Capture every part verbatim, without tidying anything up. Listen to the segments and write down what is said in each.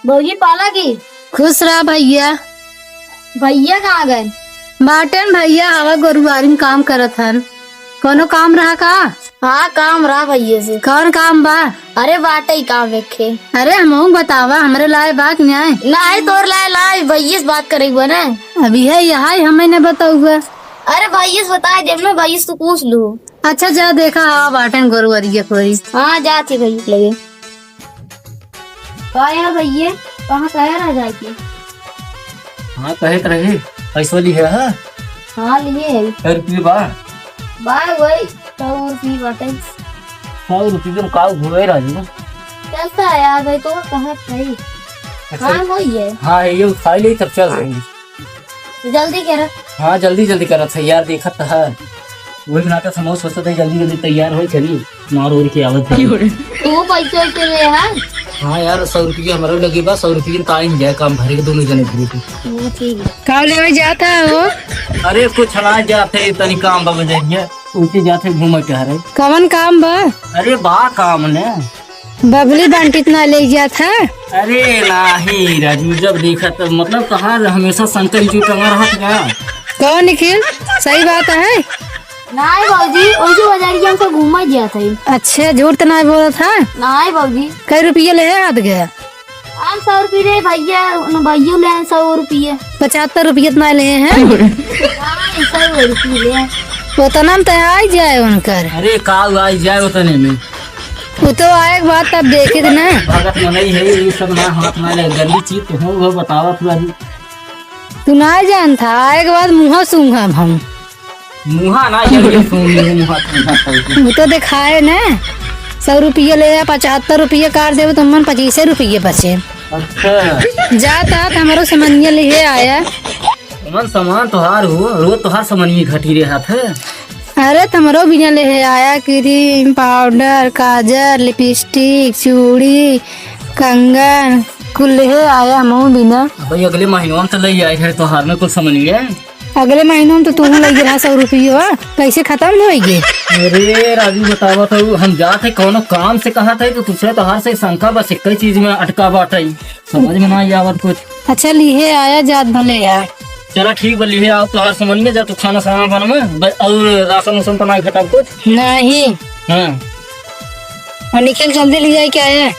भौजी पाला की। खुश रहा भैया। भैया कहाँ गए? बाटेन भैया, हवा गोरुआरी में काम करत हन। कोनो काम रहा का? हाँ, काम रहा भैया से। कौन काम बा? अरे बाटे ही काम एक खे। अरे हमहू बतावा, हमरे लाए बा कि नाय? नाय, तोर लाए लाए, भैया से बात करे हुआ ना। अभी है यहाँ, हमें न बताउआ। अरे भैया से बताए देब ना, भैया से तू पूछ लू। अच्छा जा देखा, हाँ बाटेन गोरुआरी के कोई। हाँ, जाती भैया लगे। का यार भैया, कहाँ कहे रह जाए के? हाँ, कहे त रहे, पैसवा लिहे है? हाँ, लिए है। कै रुपये बा? बा वही, सौ रुपये बाटे। सौ रुपये में का हुए राजू? चलता है यार भाई, तो कहाँ सही? अच्छा। हाँ, वही है। हाँ, ये उठा ले, तब चल रही। जल्दी करा। हाँ, जल्दी जल्दी करा, तैयार देखत है। वही नाटक हम सोचत है, जल्दी जल्दी तैयार होई चली, मार ओढ़ के आवत है। तू पैसे वैसे ले है? हाँ यार, सौ रुपया हमारे लगे बा, सौ रुपया में ताई जाए काम भरे के दोनों जने घूमे के। हाँ, ठीक है। का लेवे जाता हो? अरे कुछ ना जाते, तनी काम बा बजरिया, उनके जाते घूमे टहरे। कवन काम बा? अरे बा काम ने। बबली बांटित ना ले जात है? अरे नाही राजू, जब देखा तब, मतलब, तोहार हमेशा शंकर जी टंगा रहत का? कौन निखिल, सही बात है? नाही बाबूजी, ओइसे बजरिया में से घूमा जात है। अच्छा, झूठ तो नाही बोलत है? नाही बाबूजी। कै रुपया ले है हाथ गया? हम सौ रुपये ले भैया, उन भैया ले हैं सौ रुपये। पचहत्तर रुपये तो नाही ले हैं? नाही, सौ रुपये ले हैं। उतना में तो आई जाए उनकर। अरे का आई जाए उतने में? वो तो आए के बाद तब देखे थे ना। भगत मनई है, ये सब ना हाथ ना ले, गंदी चीज तो हो, वो बतावा तू अभी। तू ना जानता, आए के बाद मुँह सूंघब हम। मुँहा ना, ये, ये सूंघ ले, मुँहा सूंघा था। वो तो दिखाए ना, सौ रुपये ले आ, पचहत्तर रुपये काट देबो तो मन पच्चीसे रुपये बचे। अच्छा। जाता तो हमरो समनिया लिहे आया। कौन सामान तोहार हो? रोज तोहार समनिया घटी रहत है। अरे, तमरो बिना लेहे आया, क्रीम, पाउडर, काजर, लिपस्टिक, चूड़ी, कंगन, कुल लेहे आया हमहू बिना। भाई, अगले महीनवा में तो ले आए है तोहार में कुल समनिया। अगले महीनवा में तो तू ले रहा सौ रुपया, कैसे खत्म होइगे? अरे राजू, बतावा तो, हम जात है कौनो काम से, कहा था तो तुझसे तोहार से शंका बस एक ही चीज में अटका बाटे। समझ में ना आवत कुछ। अच्छा, लिहे आया जात भले यार। चला ठीक बा, लिहे आओ, तोहार समनिया जा, तू खाना सामान बनवा, ब-, और राशन उसन तो ना घटा कुछ? नहीं। हाँ। और निखिल जल्दी ले जाए क्या है?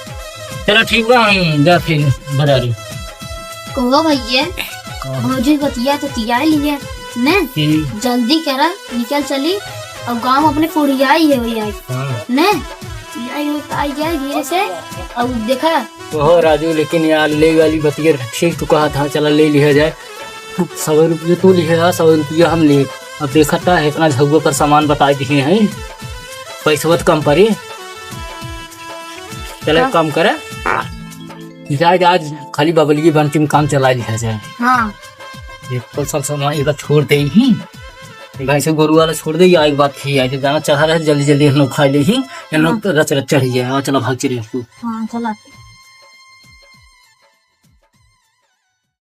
चला ठीक बा, हम जा फिर बाजारी। कहो भैया, कहो। भौजी बतिया तो तिया लिए, ने? हम्म। जल्दी करा, निकल चली, और गाँव अपने फुरियाई है भैया, हाँ। ने? आई हो, आई जाए धीरे से, और देखा। ओहो राजू, लेकिन यार, ले वाली बतिया ठीक तू कहा था, चला ले लिया जाए। सौ रुपये तू लिहे हा, सौ रुपये हम ले। अब देखा था, इतना झगुआ पर सामान बता दिए हैं, पैसवा तो कम पड़े। चला, एक हाँ। काम करे, जाए आज खाली बबलिए बन के काम चला लिया जाए। हाँ। ये कुल सब सामान इधर छोड़ दे ही, भैंसे गोरू वाला छोड़ दे, या एक बात ही है, जो गाना चढ़ा रहे, जल्दी जल्दी हम लोग खा ले ही, हम लोग हाँ। तो रच रच चढ़ गया। हाँ, चला भाग चलिए। हाँ, चला।